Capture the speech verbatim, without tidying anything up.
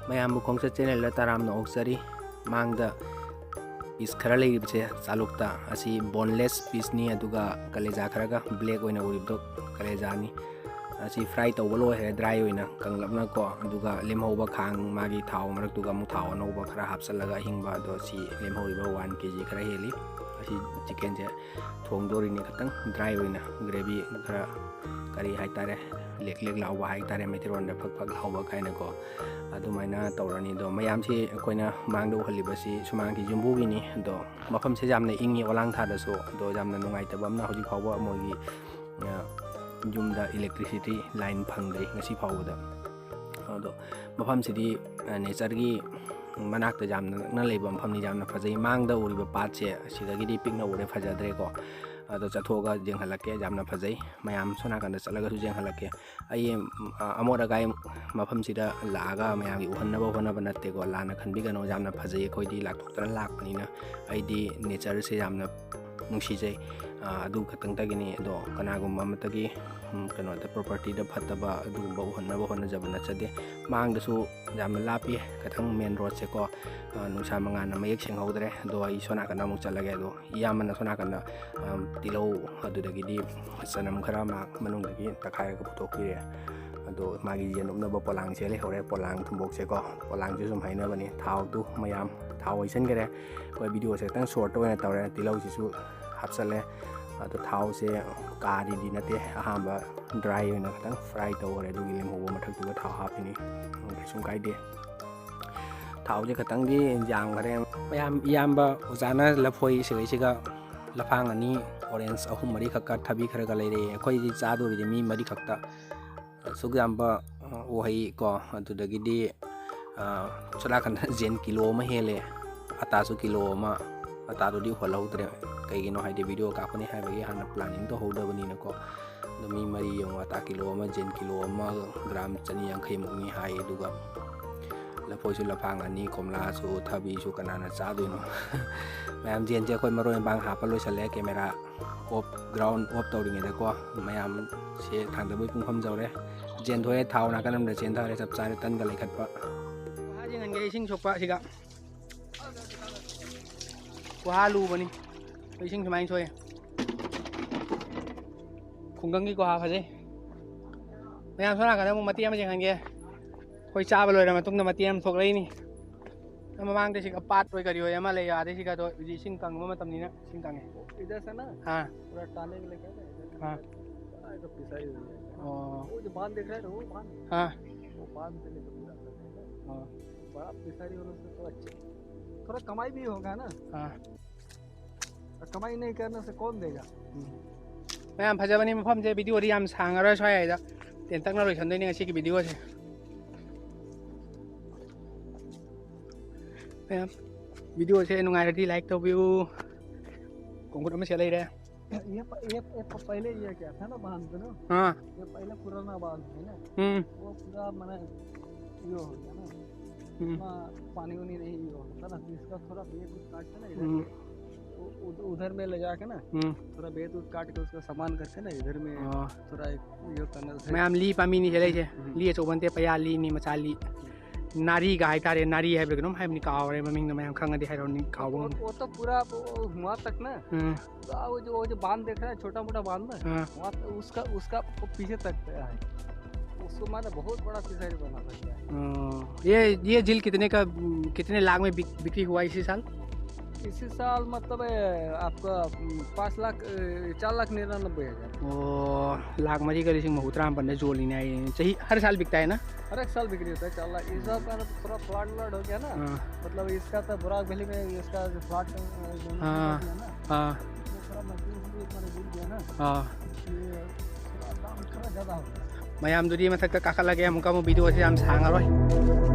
ꯃꯌꯥꯝꯕꯨ ꯈꯣꯡꯆꯠ ꯆꯦꯅꯦꯜꯗ ꯇꯔꯥꯝꯅ ꯑꯣꯛꯆꯔꯤ꯫ ꯃꯥꯡꯗ ꯄꯤꯁ ꯈꯔ ꯂꯩꯔꯤꯕꯁꯦ ꯆꯥꯂꯨꯛꯇ, ꯑꯁꯤ ꯕꯣꯟꯂꯦꯁ ꯄꯤꯁꯅꯤ, ꯑꯗꯨꯒ ꯀꯂꯦꯖꯥ ꯈꯔꯒ ꯕ꯭ꯂꯦꯛ ꯑꯣꯏꯅ ꯎꯔꯤꯕꯗꯣ ꯀꯂꯦꯖꯥꯅꯤ꯫ ꯑꯁꯤ ꯐ꯭ꯔꯥꯏ ꯇꯧꯕ ꯂꯣꯏꯈ꯭ꯔꯦ, ꯗ꯭ꯔꯥꯏ ꯑꯣꯏꯅ ꯀꯪꯂꯞꯅꯀꯣ꯫ ꯑꯗꯨꯒ ꯂꯦꯝꯍꯧꯕ ꯈꯥꯡ, ꯃꯥꯒꯤ ꯊꯥꯎ ꯃꯔꯛꯇꯨꯒ ꯑꯃꯨꯛ ꯊꯥꯎ ꯑꯅꯧꯕ ꯈꯔ ꯍꯥꯞꯆꯜꯂꯒ ꯑꯍꯤꯡꯕ, ꯑꯗꯣ ꯁꯤ ꯂꯦꯝꯍꯧꯔꯤꯕ ꯋꯥꯟ ꯀꯦ ꯖꯤ ꯈꯔ ꯍꯦꯜꯂꯤ꯫ ꯑꯁꯤ ꯆꯤꯛꯀꯟꯁꯦ ꯊꯣꯡꯗꯣꯔꯤꯅꯤ, ꯈꯤꯇꯪ ꯗ꯭ꯔꯥꯏ ꯑꯣꯏꯅ, ꯒ꯭ꯔꯦꯚꯤ ꯈꯔ, ꯀꯔꯤ ꯍꯥꯏꯇꯥꯔꯦ, ꯂꯦꯛ ꯂꯦꯛ ꯂꯥꯎꯕ ꯍꯥꯏꯇꯥꯔꯦ, ꯃꯩꯇꯩꯔꯣꯟꯗ ꯐꯛ ꯐꯛ ꯂꯥꯎꯕ ꯀꯥꯏꯅꯀꯣ, ꯑꯗꯨꯃꯥꯏꯅ ꯇꯧꯔꯅꯤ꯫ ꯑꯗꯣ ꯃꯌꯥꯝꯁꯤ ꯑꯩꯈꯣꯏꯅ ꯃꯥꯡꯗ ꯎꯍꯜꯂꯤꯕꯁꯤ ꯁꯨꯃꯥꯡꯒꯤ ꯌꯨꯝꯕꯨꯒꯤꯅꯤ꯫ ꯑꯗꯣ ꯃꯐꯝꯁꯦ ꯌꯥꯝꯅ ꯏꯪꯉꯤ ꯑꯣꯂꯥꯡ ꯊꯥꯗꯁꯨ꯫ ꯑꯗꯣ ꯌꯥꯝꯅ ꯅꯨꯡꯉꯥꯏꯇꯕ ꯑꯃꯅ ꯍꯧꯖꯤꯛ ꯐꯥꯎꯕ ꯃꯣꯏꯒꯤ, ꯑ, ꯌꯨꯝꯗ ꯏꯂꯦꯛꯇ꯭ꯔꯤꯁꯤꯇꯤ ꯂꯥꯏꯟ ꯐꯪꯗ꯭ꯔꯤ ꯉꯁꯤ ꯐꯥꯎꯕꯗ꯫ ꯑꯗꯣ ꯃꯐꯝꯁꯤꯗꯤ, ꯑ, ꯅꯦꯆꯔꯒꯤ ꯃꯅꯥꯛꯇ ꯌꯥꯝꯅ ꯅꯛꯅ ꯂꯩꯕ ꯃꯐꯝꯅꯤ, ꯌꯥꯝꯅ ꯐꯖꯩ꯫ ꯃꯥꯡꯗ ꯎꯔꯤꯕ ꯄꯥꯠꯁꯦ ꯑꯁꯤꯗꯒꯤꯗꯤ ꯄꯤꯛꯅ ꯎꯔꯦ, ꯐꯖꯗ꯭ꯔꯦꯀꯣ꯫ ꯑꯗꯣ ꯆꯠꯊꯣꯛꯑꯒ ꯌꯦꯡꯍꯜꯂꯛꯀꯦ, ꯌꯥꯝꯅ ꯐꯖꯩ꯫ ꯃꯌꯥꯝ ꯁꯣꯝ ꯅꯥꯀꯟꯗ ꯆꯠꯂꯒꯁꯨ ꯌꯦꯡꯍꯜꯂꯛꯀꯦ꯫ ꯑꯩ, ꯑ, ꯑꯃꯣꯠ ꯑꯀꯥꯏ ꯃꯐꯝꯁꯤꯗ ꯂꯥꯛꯑꯒ ꯃꯌꯥꯝꯒꯤ ꯎꯍꯟꯅꯕ ꯍꯣꯠꯅꯕ ꯅꯠꯇꯦꯀꯣ, ꯂꯥꯟꯅ ꯈꯟꯕꯤꯒꯅꯣ꯫ ꯌꯥꯝꯅ ꯐꯖꯩ, ꯑꯩꯈꯣꯏꯗꯤ ꯂꯥꯛꯊꯣꯛꯇꯅ ꯂꯥꯛꯄꯅꯤꯅ꯫ ꯑꯩꯗꯤ ꯅꯦꯆꯔꯁꯦ ꯌꯥꯝꯅ ꯅꯨꯡꯁꯤꯖꯩ꯫ ꯑ, ꯑꯗꯨ ꯈꯛꯇꯪꯗꯒꯤꯅꯤ꯫ ꯑꯗꯣ ꯀꯅꯥꯒꯨꯝꯕ ꯑꯃꯠꯇꯒꯤ, ꯎꯝ, ꯀꯩꯅꯣꯗ, ꯄ꯭ꯔꯣꯄꯔꯇꯤꯗ ꯐꯠꯇꯕ ꯑꯗꯨꯒꯨꯝꯕ ꯎꯍꯟꯅꯕ ꯍꯣꯠꯅꯖꯕ ꯅꯠꯆꯗꯦ꯫ ꯃꯥꯡꯗꯁꯨ ꯌꯥꯝꯅ ꯂꯥꯞꯄꯤ, ꯈꯤꯇꯪ ꯃꯦꯟ ꯔꯣꯗꯁꯦꯀꯣ꯫ ꯑ, ꯅꯨꯡꯁꯥ ꯃꯉꯥꯜꯅ ꯃꯌꯦꯛ ꯁꯦꯡꯍꯧꯗ꯭ꯔꯦ꯫ ꯑꯗꯣ ꯑꯩ ꯁꯣꯝ ꯅꯥꯀꯟꯗ ꯑꯃꯨꯛ ꯆꯠꯂꯒꯦ꯫ ꯑꯗꯣ ꯏꯌꯥꯝꯕꯅ ꯁꯣꯝ ꯅꯥꯀꯟꯗ, ꯑ, ꯇꯤꯜꯍꯧ, ꯑꯗꯨꯗꯒꯤꯗꯤ ꯆꯅꯝ ꯈꯔ ꯃꯥ ꯃꯅꯨꯡꯗꯒꯤ ꯇꯛꯈꯥꯏꯔꯒ ꯄꯨꯊꯣꯛꯄꯤꯔꯦ꯫ ꯑꯗꯣ ꯃꯥꯒꯤ ꯌꯦꯟ ꯎꯞꯅꯕ ꯄꯣꯂꯥꯡꯁꯦ ꯂꯩꯍꯧꯔꯦ, ꯄꯣꯂꯥꯡ ꯊꯨꯝꯕꯣꯛꯁꯦꯀꯣ꯫ ꯄꯣꯂꯥꯡꯁꯦ ꯁꯨꯝ ꯍꯩꯅꯕꯅꯤ꯫ ꯊꯥꯎꯗꯨ ꯃꯌꯥꯝ, ꯊꯥꯎ ꯍꯩꯁꯟꯈꯔꯦ꯫ ꯑꯩꯈꯣꯏ ꯚꯤꯗꯤꯑꯣꯁꯦ ꯈꯤꯇꯪ ꯁꯣꯔꯠꯇ ꯑꯣꯏꯅ ꯇꯧꯔꯦ꯫ ꯇꯤꯜꯍꯧꯁꯤꯁꯨ ꯍꯥꯞꯆꯜꯂꯦ꯫ ꯑꯗꯣ ꯊꯥꯎꯁꯦ ꯀꯥꯗꯤꯗꯤ ꯅꯠꯇꯦ, ꯑꯍꯥꯟꯕ ꯗ꯭ꯔꯥꯏ ꯑꯣꯏꯅ ꯈꯤꯇꯪ ꯐ꯭ꯔꯥꯏ ꯇꯧꯈ꯭ꯔꯦ꯫ ꯑꯗꯨꯒꯤ ꯂꯦꯝꯍꯧꯕ ꯃꯊꯛꯇꯨꯗ ꯊꯥꯎ ꯍꯥꯞꯄꯤꯅꯤ꯫ ꯎꯝ, ꯀꯩꯁꯨꯝ ꯀꯥꯏꯗꯦ꯫ ꯊꯥꯎꯁꯦ ꯈꯤꯇꯪꯗꯤ ꯌꯥꯝꯈ꯭ꯔꯦ꯫ ꯃꯌꯥꯝ, ꯏꯌꯥꯝꯕ ꯑꯣꯖꯥꯅ ꯂꯐꯣꯏ ꯁꯤꯒꯩꯁꯤꯒ ꯂꯐꯥꯡ ꯑꯅꯤ, ꯑꯣꯔꯦꯟꯖ ꯑꯍꯨꯝ ꯃꯔꯤ ꯈꯛꯀ, ꯊꯕꯤ ꯈꯔꯒ ꯂꯩꯔꯛꯑꯦ꯫ ꯑꯩꯈꯣꯏꯗꯤ ꯆꯥꯗꯣꯔꯤꯗꯤ ꯃꯤ ꯃꯔꯤ ꯈꯛꯇ꯫ ꯑꯁꯨꯛ ꯌꯥꯝꯕ, ꯑ, ꯎꯍꯩ ꯀꯣ, ꯑꯗꯨꯗꯒꯤꯗꯤ, ꯑ, ꯁꯣꯝ ꯅꯥꯀꯟꯗ ꯌꯦꯟ ꯀꯤꯂꯣ ꯑꯃ ꯍꯦꯜꯂꯦ, ꯑꯇꯥꯁꯨ ꯀꯤꯂꯣ ꯑꯃ, ꯑꯇꯥꯗꯨꯗꯤ ꯎꯍꯜꯍꯧꯗ꯭ꯔꯦ꯫ ꯀꯩꯒꯤꯅꯣ ꯍꯥꯏꯗꯤ ꯚꯤꯗꯤꯑꯣ ꯀꯥꯞꯀꯅꯤ ꯍꯥꯏꯕꯒꯤ ꯍꯥꯟꯅ ꯄ꯭ꯂꯥꯅꯤꯡ ꯇꯧꯍꯧꯗꯕꯅꯤꯅꯀꯣ꯫ ꯑꯗꯣ ꯃꯤ ꯃꯔꯤ ꯌꯦꯡꯉꯣ, ꯑꯇꯥ ꯀꯤꯂꯣ ꯑꯃ, ꯌꯦꯟ ꯀꯤꯂꯣ ꯑꯃ ꯒ꯭ꯔꯥꯝ ꯆꯅꯤ ꯌꯥꯡꯈꯩꯃꯨꯛꯅꯤ ꯍꯥꯏ꯫ ꯑꯗꯨꯒ ꯂꯐꯣꯏꯁꯨ ꯂꯐꯥꯡ ꯑꯅꯤ, ꯀꯣꯝꯂꯥꯁꯨ, ꯊꯕꯤꯁꯨ ꯀꯅꯥꯅ ꯆꯥꯗꯣꯏꯅꯣ? ꯃꯌꯥꯝ ꯌꯦꯟꯁꯦ ꯑꯩꯈꯣꯏ ꯃꯔꯣꯏ ꯃꯄꯥꯡ ꯍꯥꯞꯄ ꯂꯣꯏꯁꯜꯂꯦ꯫ ꯀꯦꯃꯦꯔꯥ ꯑꯣꯐ, ꯒ꯭ꯔꯥꯎꯟ ꯑꯣꯐ ꯇꯧꯔꯤꯉꯩꯗꯀꯣ, ꯃꯌꯥꯝꯁꯦ ꯊꯥꯡꯗꯕꯩ ꯄꯨꯡꯐꯝ ꯌꯧꯔꯦ꯫ ꯌꯦꯟ ꯊꯣꯛꯑꯦ, ꯊꯥꯎ ꯅꯥꯀꯟ ꯑꯃꯗ ꯆꯦꯟꯊꯔꯦ, ꯆꯞ ꯆꯥꯔꯦ ꯇꯟꯒ ꯂꯩꯈꯠꯄ꯫ ꯏꯁꯤꯡ ꯁꯣꯛꯄ ꯑꯁꯤꯒ ꯒꯨꯍꯥ ꯂꯨꯕꯅꯤ꯫ ꯏꯁꯤꯡ ꯁꯨꯃꯥꯏꯅ ꯁꯣꯛꯑꯦ꯫ ꯈꯨꯡꯒꯪꯒꯤ ꯒꯨꯍꯥ ꯐꯖꯩ꯫ ꯃꯌꯥꯝ ꯁꯣꯝ ꯅꯥꯀꯟꯗ ꯑꯃꯨꯛ ꯃꯇꯦꯛ ꯑꯃ ꯌꯦꯡꯍꯟꯒꯦ꯫ ꯑꯩꯈꯣꯏ ꯆꯥꯕ ꯂꯣꯏꯔ ꯃꯇꯨꯡꯗ ꯃꯇꯦꯛ ꯑꯃ ꯊꯣꯛꯂꯛꯏꯅꯤ꯫ ꯃꯃꯥꯡꯗ ꯁꯤꯒ ꯄꯥꯠ ꯑꯣꯏ ꯀꯔꯤ ꯑꯣꯏ ꯑꯃ ꯂꯩ, ꯑꯗꯩ ꯁꯤꯒ ꯑꯗꯣ ꯍꯧꯖꯤꯛ ꯏꯁꯤꯡ ꯀꯪꯕ ꯃꯇꯝꯅꯤꯅ ꯏꯁꯤꯡ ꯀꯪꯉꯦ꯫ इधर से ना हाँ। पूरा टाले में लेके ना, इधर से हाँ। बड़ा एक फिशरी हुई है। ꯑꯣ꯫ वो जो बांध दिख रहा है ना, वो बांध। हाँ। वो बांध से लेके पूरा करते हैं ना। ꯑꯣ꯫ बड़ा फिशरी होने से तो अच्छे, थोड़ा कमाई भी होगा ना। हाँ। और कमाई नहीं करने से कौन देगा? ꯎꯝ꯫ ꯃꯌꯥꯝ ꯐꯖꯕꯅꯤ ꯃꯐꯝꯁꯦ, ꯚꯤꯗꯤꯑꯣꯗꯤ ꯌꯥꯝ ꯁꯥꯡꯉꯔꯣꯏ, ꯁ꯭ꯋꯥꯏꯗ ꯇꯦꯟꯇꯛꯅ ꯂꯣꯏꯁꯟꯗꯣꯏꯅꯤ ꯉꯁꯤꯒꯤ ꯚꯤꯗꯤꯑꯣꯁꯦ꯫ ꯃꯌꯥꯝ, ꯚꯤꯗꯤꯑꯣꯁꯦ ꯅꯨꯡꯉꯥꯏꯔꯗꯤ ꯂꯥꯏꯛ ꯇꯧꯕꯤꯌꯨ꯫ ꯈꯣꯡꯈꯨꯠ ꯑꯃ ꯁꯦꯠ ꯂꯩꯔꯦ꯫ ये प-, ये, ये प-, पहले ये क्या था ना बांध ना? हाँ। ये पहले पुराना बांध है ना? हम्म। वो पूरा मैंने ये हो गया ना। हम्म। इतना पानी वानी नहीं ये होता ना, तो इसका थोड़ा बेत उत काट के ना इधर हम्म। से, उ-, उध-, उधर में ले जाके ना, हम्म। थोड़ा बेत उत काट के उसका सामान करके ना इधर में हाँ। थोड़ा एक ये करना था। ꯃꯌꯥꯝ ꯂꯤ ꯄꯥꯝꯕꯤꯅꯤ ꯁꯤꯗ ꯂꯩꯁꯦ꯫ ꯎꯝ꯫ ꯂꯤ ꯑꯆꯧꯕ ꯅꯠꯇꯦ, ꯄꯌꯥ ꯂꯤꯅꯤ, ꯃꯆꯥ ꯂꯤ꯫ ꯎꯝ꯫ ꯅꯥꯔꯤꯒ ꯍꯥꯏꯇꯥꯔꯦ, ꯅꯥꯔꯤ ꯍꯥꯏꯕ꯭ꯔꯥ ꯀꯩꯅꯣꯝ ꯍꯥꯏꯕꯅꯤ, ꯀꯥꯎꯔꯦ ꯃꯃꯤꯡꯗꯣ, ꯃꯌꯥꯝ ꯈꯪꯉꯗꯤ ꯍꯥꯏꯔꯛꯑꯣꯅꯤ, ꯀꯥꯎꯕ वो, ꯉꯝꯗꯦ꯫ वो तो पूरा वो हुआ तक ना, हाँ। तो वो जो, वो जो बांध देख रहा है, छोटा मोटा बांध ना, हाँ। वहाँ पे उसका, उसका पीछे तक है। उसको माने बहुत बड़ा फिशरी बना सकता है। हाँ। ये, ये झील कितने का, कितने लाख में बिक-, बिक्री हुआ इसी साल? इसी साल मतलब, ए, आपका, उम, पाँच लाख, ए, चार लाख निन्यानबे हज़ार। ꯑꯣ, ꯂꯥꯛ ꯃꯔꯤꯒ ꯂꯤꯁꯤꯡ ꯃꯧꯗ꯭ꯔꯥ ꯃꯥꯄꯟꯗ ꯌꯣꯜꯂꯤꯅꯦ ꯍꯥꯏꯌꯦ꯫ ꯆꯍꯤ, हर साल बिकता है ना? हर एक साल बिक्री होता है, चार लाख। इस साल का ना थोड़ा फ्लड व्लड हो गया ना, हाँ। मतलब इसका तो बराक वैली में इसका जो फ्लड, अ, जो हाँ, हो गया ना, हाँ। वो थोड़ा मजबूत इसलिए एक बार गिर गया ना। हाँ। ये थोड़ा दाम थोड़ा ज़्यादा हो गया। ꯃꯌꯥꯝꯗꯨꯗꯤ ꯃꯊꯛꯇ ꯀꯥꯈꯠꯂꯒꯦ, ꯑꯃꯨꯛꯀ ꯑꯃꯨꯛ ꯚꯤꯗꯤꯑꯣꯁꯦ ꯌꯥꯝ ꯁꯥꯡꯉꯔꯣꯏ꯫